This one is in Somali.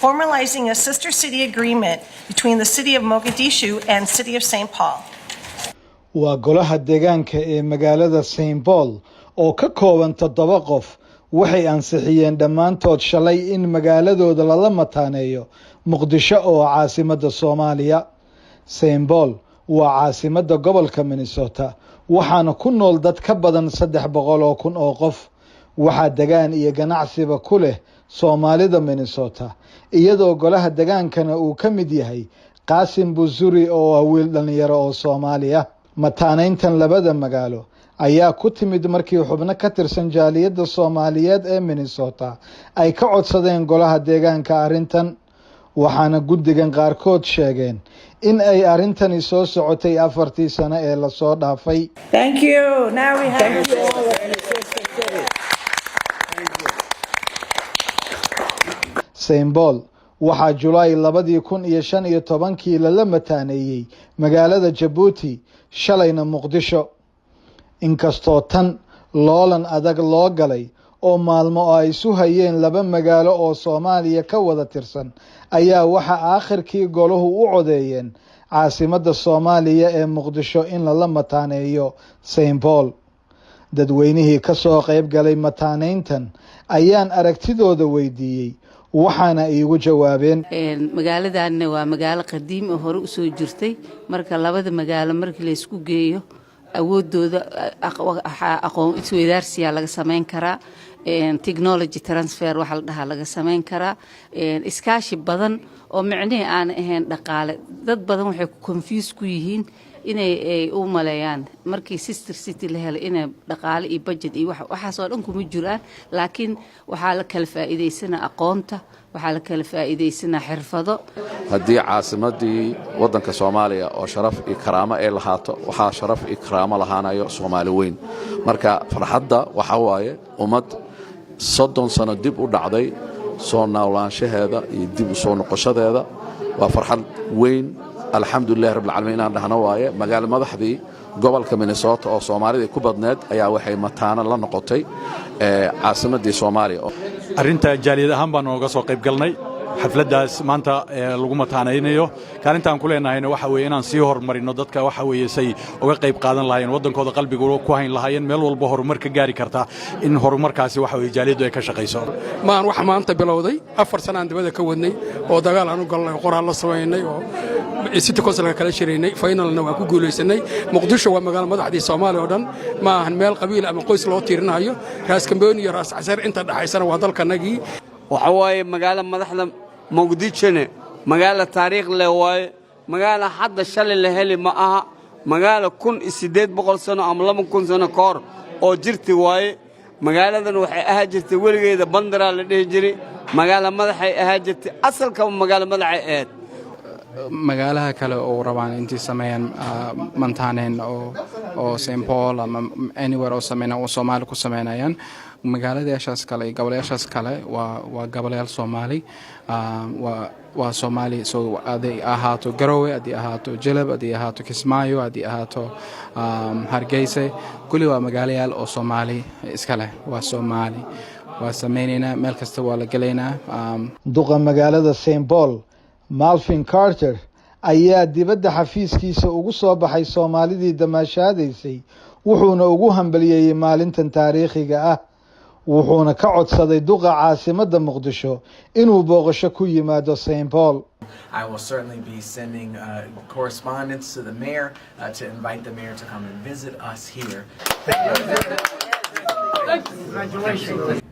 formalizing a sister city agreement between the City of Mogadishu and City of St. Paul. Waa golaha deegaanka ee magaalada St Paul oo ka kooban toddoba qof. Waxay ansixiyeen dhammaantood shalay in magaaladooda lala mataaneeyo Muqdisho oo caasimadda Soomaaliya. St Paul waa caasimadda gobolka Minnesota, waxaana ku nool dad ka badan 300,000 oo qof. Waxaa degaan iyo ganacsiba ku leh Soomaalida Minnesota, iyadoo golaha degaankana uu ka mid yahay Qaasim Busuri oo ah wiil dhallinyaro oo Soomaali ah. Mataaneyntan labada magaalo ayaa ku timid markii xubno ka tirsan jaaliyadda Soomaaliyeed ee Minnesota ay ka codsadeen golaha deegaanka arrintan, waxaana guddigan qaarkood sheegeen in ay arrintani soo socotay 4-tii sano ee lasoo dhaafay. Thank you. Now we have. St Paul waxaa Julaay 2015-kii lala mataaneeyey magaalada Jabuuti, shalayna Muqdisho. Inkastoo tan loolan adag loo galay oo maalmo oo ay isu hayeen laba magaalo oo Soomaaliya ka wada tirsan, ayaa waxa aakhirkii golahu u codeeyeen caasimadda Soomaaliya ee Muqdisho in lala mataaneeyo St Paul. Dadweynihii ka soo qayb galay mataaneyntan ayaan aragtidooda weydiiyey, waxaana iigu jawaabeen. Magaaladanna waa magaalo qadiim oo hore usoo jirtay. Marka labada magaalo markii laysku geeyo awoodooda, aqoon isweydaarsiyaa laga samayn karaa, technology transfer waxa la dhahaa laga samayn karaa, iskaashi badan oo micnihii aan ahayn dhaqaale. Dad badan waxay confuse ku yihiin inay ay u maleeyaan markii sister city la helay inay dhaqaale iyo budget iyo waxaas oo dhan kuma jiraan, laakiin waxaa la kala faa'iidaysanaa aqoonta, waxaa la kala faa'iidaysanaa xirfado. Haddii caasimaddii waddanka Soomaaliya oo sharaf iyo karaamo ay lahaato, waxaa sharaf iyo karaamo lahaanayo Soomaali weyn. Marka farxadda waxaa waaye ummad 30 sano dib u dhacday soo noolaanshaheeda iyo dib u soo noqoshadeeda waa farxad weyn. Alxamdulilahi rabbilcaalamiin inaan dhahno waaye. Magaalo madaxdii gobolka Minnesota oo Soomaalida ku badneed ayaa waxay mataano la noqotay caasimaddii Soomaaliya. Arrinta jaaliyad ahaan baan nooga soo qayb galnay xafladdaas maanta lagu mataanaynayo. Kaalintaan ku leenahayna waxa weeye inaan sii horumarino dadka, waxa weeye say uga qayb qaadan lahaayeen waddankooda, qalbiga ku hayn lahaayeen, meel walba horumar ka gaari karta, in horumarkaasi waxa weye jaaliyaddu ay ka shaqayso. Maan wax maanta bilowday, 4 sanaan dibadda ka wadnay oo dagaal aan u galnay oo qoraal la samaynay oo city councilka kala shiraynay, finalna waan ku guulaysanay. Muqdisho waa magaalo madaxdii Soomaaliya oo dhan, ma ahan meel qabiil ama qoys loo tiirinayo. Raas Kambooni iyo Raas Caseer inta dhaxaysana waa dalkanagii. Waxa waaye magaalo madaxda Muqdishone magaalo taariikh leh waaye. Magaalo hadda shalay la heli ma aha, magaalo 1800 sano ama 2000 sano ka hor oo jirti waaye. Magaaladan waxay ahaa jirtay weligeeda Bandaraa la dhihi jiray. Magaalo madaxay ahaa jirtay, asalkaba magaalo madaxay ahayd. Magaalaha kale oo rabaan intay sameeyaan mantaaneyn oo St Paul ama anywhere oo sameynaan oo Soomaali ku sameynayaan, magaaladayaashaas kale iyo goboleyaashaas kale waa goboleyaal Soomaali, waa Soomaali. So haday ahaato Garowe, haddii ahaato Jilib, haddii ahaato Kismaayo, haddii ahaato Hargeysa, kulli waa magaalayaal oo Soomaali iska leh. Waa Soomaali, waa sameynaynaa, meel kasta waa la gelaynaa. Duqa magaalada St Paul Melvin Carter ayaa dibadda xafiiskiisa ugu soo baxay Soomaalidii damaashaadaysay, wuxuuna ugu hambaliyeeyey maalintan taariikhiga ah, wuxuuna ka codsaday duqa caasimadda Muqdisho inuu booqasho ku yimaado St Paul. I will certainly be sending correspondence to the mayor to invite the mayor to come and visit us here. Congratulations.